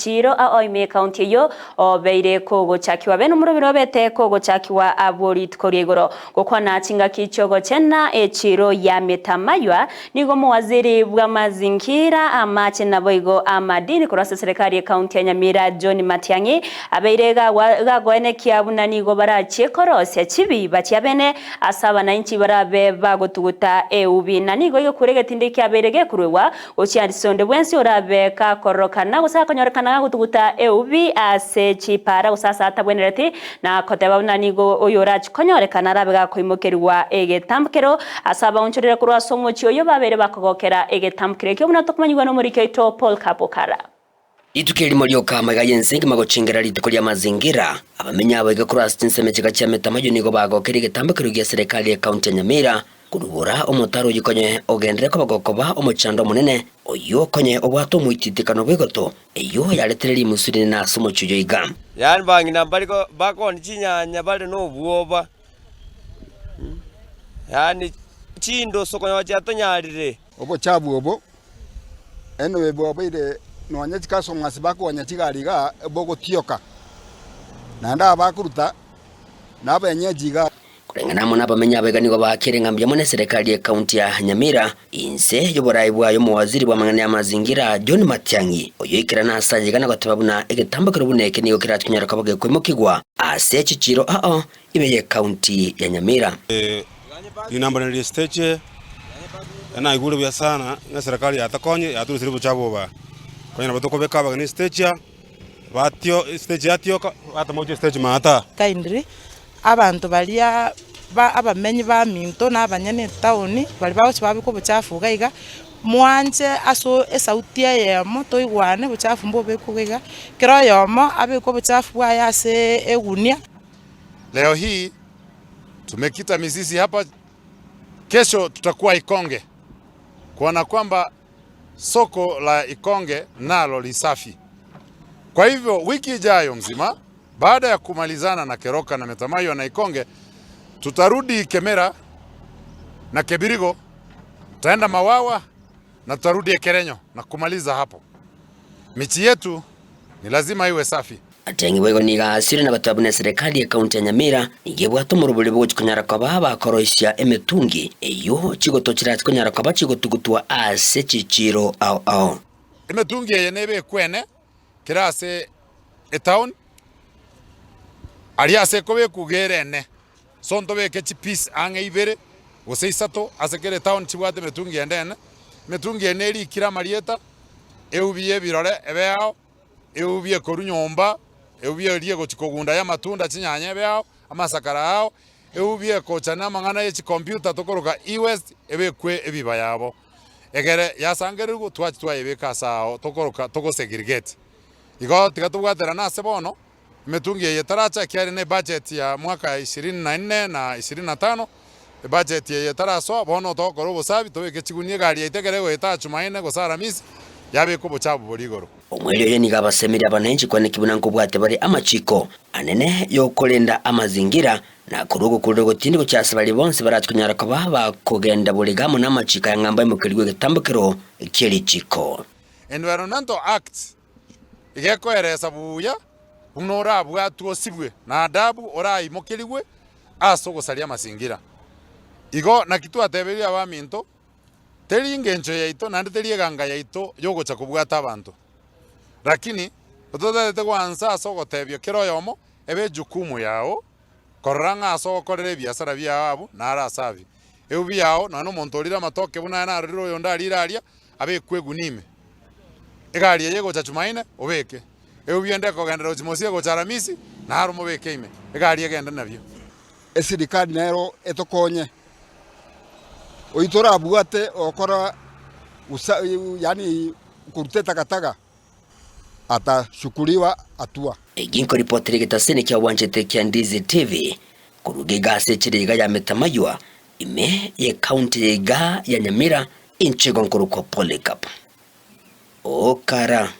chichiiro ao ime ekaunti eyio obeire kogochakigwa. Bene omoroberi obete kogochakigwa abwo rituko ria igoro. Gokwana chingaki chi'ogochena echiiro ya metamaywa, nigo omowaziri bw'amazingira, amache naboigo amadini korwa ase eserekari y'ekaunti ya Nyamira John Matiang'i abeire gagoenekia buna nigo barachie korosia chibiba chiabene ase abanainchi barabe bagotuguta eubi na nigo egekuro egetindi kiabeire gekoruegwa gochia ase onde bwensi orabe gakororokana gose akonyorekana gagotuguta eubi ase chipaara gose ase atabwenereti, na koteba buna nigo oyorachie konyorekana arabe gakoimokerigwa egetambokero ase abaonchorire korwa ase omochie oyio babeire bakogokera egetambokero ekio buna tokomanyigwa nomoriki oito Paul Kabukara. Rituko erimo rioka amaiga y'ense engima gochengera rituko ria mazingira, abamenyi abo iga korwa ase chinsemo chiga chia Metamayio nigo bagokeire egetambokero gia serikali y'ekaunti ya Nyamira korubora omotaro oyio konye ogenderere koba gokoba omochando omonene oyio konye obwate omoititikano bw'egoto eyio yaretire rimusu rinene ase omochie oyio iga. Yaani bang'ina mbari bakoni chinyanya bare nobwoba, yaani chindoso konyora chiatonyarire. Obochabu obo enoe bwabeire nonya chikasong'asi bakonya chigari igaa bogotioka, naende aba bakoruta nabenyeji igaa. Koreng'ana amo nabamenyi abaiga nigo baakire ng'a mbuya mono eserekari y'ekaunti ya Nyamira inse y'oborai bwaye omowaziri bw'amang'ana y'amazingira John Matiang'i oyoikerana ase ayaiga na goteba buna egetambokero buna eke nigo kerache konyara koba gekoimokigwa ase chichiiro ao ime y'ekaunti ya Nyamira. Rinamba riria stage naigure buya sana ng'a eserekari yatokonye yatoruseria obochafu obo aa. Onye nabo tokobeka abageni stage aa, batio stage yatioka batoma gochia stage maata. Kindly abanto baria ba abamenyi baminto na abanyene etown baria bagochia babeka obochafu iga iga, mwanche ase esauti eyemo toigwane obochafu mbobekwe iga iga, kera oyomo abeke obochafu bwaye ase egunia. Leo hii tumekita mizizi hapa, kesho tutakuwa Ikonge kuona kwamba soko la Ikonge nalo lisafi. Kwa hivyo wiki ijayo mzima baada ya kumalizana na Keroka na Metamayo na Ikonge, tutarudi Kemera na Kebirigo, tutaenda Mawawa na tutarudi Ekerenyo na kumaliza hapo. Michi yetu ni lazima iwe safi. Matiang'i boigo nigo aasire na goteba buna eserekari y'ekaunti ya Nyamira nigo ebwate omorobori bw'ogochia konyara koba bakoroisia emetungi eyio chigoto chirache konyara koba chigotugutwa ase chichiiro ao ao. Emetungi eye nebe ekwene kera ase etown, aria ase ekobekwa iga ere ene. So ntobeke chipiece ang'e ibere gose isato ase kera etown chibwate emetungi ende ene. Emetungi eye nerikire amarieta, eubi y'ebirore ebe ao. Eubi ekorwa nyomba, eubi eria egochia kogunda y'amatunda chinyanya ebe ao, amasakara ao, eubi ekocha namang'ana ye chikompiuta tokoroka e-waste ebekwe ebiba yabo. Egere yasangererigwe twachia twayebeka ase ao tokoroka togosegregate. Igo tiga tobwaterane ase bono, emetungi eye etaracha ekiagera ne ebudget ya mwaka ishirini na nne na ishirini na tano, ebudget eye etarasoa, bono togokora obosabi tobeke chigunia egari yaito ekero egoeta Jumaine gose Aramisi, yabeka obochafu boria igoro. Omweri oye nigo abasemerie abananchi kwaneki buna nkobwate bare amachiko anene y'okorenda amazingira, na korwa ogokurera ogotindi gochia ase baria bonsi barache konyara koba bakogenda borega amo namachiko aya ng'a mbaimokerigwe egetambokero kie richiko. Environmental Act iga ekoeresa buya buna orabwatwe osibwe na adabu oraimokerigwe ase ogosaria amasingira. Igo naki twatebeire abaminto, teri engencho yaito naende teri eganga yaito yogocha kobwata abanto, rakini totagete goansa ase ogotebia kera oyomo ebe ejukumu yao korora ng'a ase ogokorera ebiasara biao abwo naro ase abio. Eubi yao nonya na omonto orire amatoke buna aye narorire oyonde arire aria, abekwe egunia ime. Egari eye egocha Chumaine, obeke. Eubi ende ekogenderera gochia Mosia egocha Aramisi, naro mobeke ime. Egari egende nabio. Eserikari nero etokonye, oyio torabwate ogokora usa yaani koruta etakataka atashukuriwa hatua. Eki nkoripotera egetaseni kia bwanchete kia Ndizi TV koruga iga ase echira iga ya Metamaywa ime ye county iga ya Nyamira inche igo nkorokwa Polycarp Okara.